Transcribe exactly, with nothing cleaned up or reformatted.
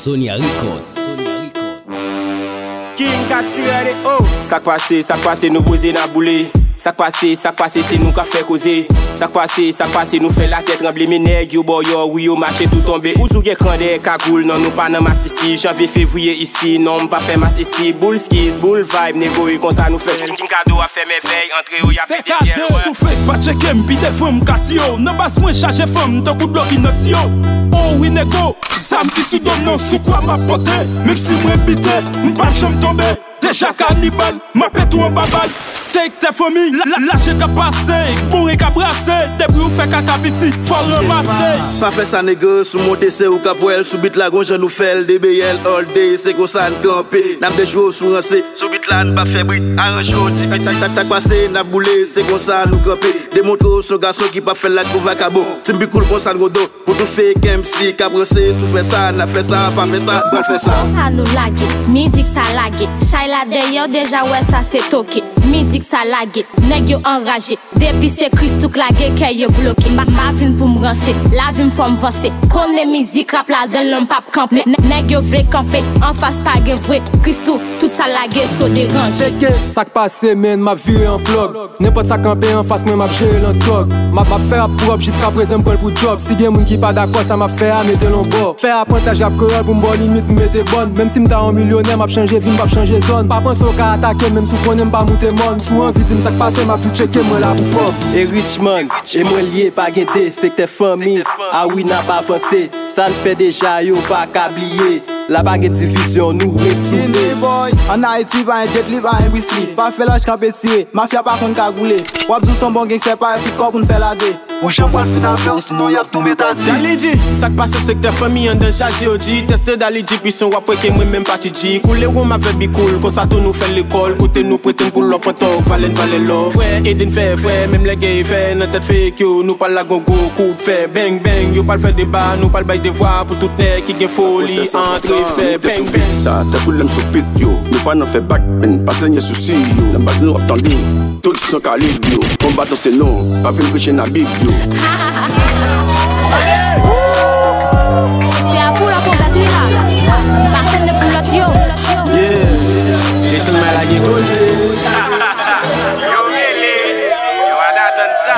Sonia Record, Sonia Record. King Katy, ready, oh. Sa k pase, sa k pase, nou poze n ap boule. Sa k pase, sa k pase, se nou k ap fè koze. Sa k pase, sa k pase, nou fè latè tranble. Men nèg yo bò yo, wi, yo mache tou tonbe. Ou di w gen kran dèyè kagoul, non, nou pa nan mas isi. Janvye, fevriye isi, non, m pa fè mas isi. Boul skis, boul vibe, nego, e konsa nou fè. King Kado ap fè mèvèy, antre yo, y ap mete fyèl. Sou fake, pa tcheke m, pi devan m ka tiye w. Nan baz mwen chaje fanm, tankou Block Inox yo. Oh wi, nego, zam ki sou do m nan, sou kwa m ap pote. Menm si mwen bite, m p ap janm tonbe. Deja kanibal, m ap pete w anba bal. Sektè fanmi, la, la, laje ka pase, boure ka brase. Depi w fè kaka piti, fò w ranmase. Pa fè sa, nego, sou monte se ou k ap wè l. Sou bit la, gon jan nou fè l. D B L all day, se konsa n kanpe. N ap dejwe w sou ranse. Sou bit la, n pa fè bri, aranje w ti piti. Sa, sa, sa k pase, n ap boule, se konsa nou kanpe. Demontre w se yon gason ki p ap fè l ak pou vakabon. Team Big Cool konsa n gon do. Pou tout fake M C k ap ranse, si w fè sa, n ap fè sa, pa fè sa, pral fè sa. Konsa nou lage, mizik sa lage. Chay la dèyè, w deja wè sa se toke. Mizik sa lage, nèg yo anraje. Depi se Christoo k lage, kè yo bloke. M pa, m pa vin pou m ranse, lavi m fò m vanse. Konnen mizik rap ladan l, non m p ap kanpe. Nè, nèg yo vle kanpe, anfas pa gen vre. Christoo, tout sa lage, so deranje. Sa k pase, menn, m ap vire an plug. Nenpòt sa kanpe anfas mwen, m ap jere l an tòg. M ap, m ap fè rap pwòp, jiska prezan m pran l pou djòb. Si gen moun ki pa dakò, sa m ap fè a, mete l on bò. Fè aprantaj rap kreyòl pou m ba w limit, m mete bòn. Menm si m ta yon milyonè, m ap chanje vi, m p ap chanje zòn. Pa panse w ka atake m, menm si w konnen m pa moute mòn. Si w anvi di m sa k pase, m ap di w tcheke, mwen la pou kòb. E Richmond, e mwen l ye, pa gen de, sektè fanmi. A wi, n ap avanse. Sa n fè deja, yo pa ka bliye. La pa gen divizyon, nou ret soude. Vini boy, ann Ayiti pa gen Jet Li, pa gen Bruce Lee. Pa fè lòj kanpe tire, mafya pa konn kagoule. W ap di w se yon bon gangstè, pa tout kò pou n fè lage. Ou janm pral fin avè w, sinon y ap tou met a di. Dali G, sa k pase sektè fanmi anndan chaje yo di. Tèste Dali G, pwisan w ap wè ke mwen menm pa T G. Koule wonm avè Big Cool, konsa tou nou fè lekòl. Kote nou prete n pou lò pran tòg, valè n valè lò. Frè, ede n fè frè, menm lè gè e fè nan tèt fake yo. Nou pral lage yon gwo kout fè, bang bang. Yo pral fè deba, nou pral bay devwa pou tout nèg ki gen foli, antre fè bang bang. Sa, tankou lè m sou pit yo. Nou pa nan fè bak, men pa sènye sousi yo. Nan baz nou ap tande, tout san kalib yo. Konbaton se nou, pa vin preche nan bib yo. Te a pou la konbat wi la. Pa tann pou lòt yo. Yeah, e sèlman la gen koze. Yo mele, yo pa t atann sa.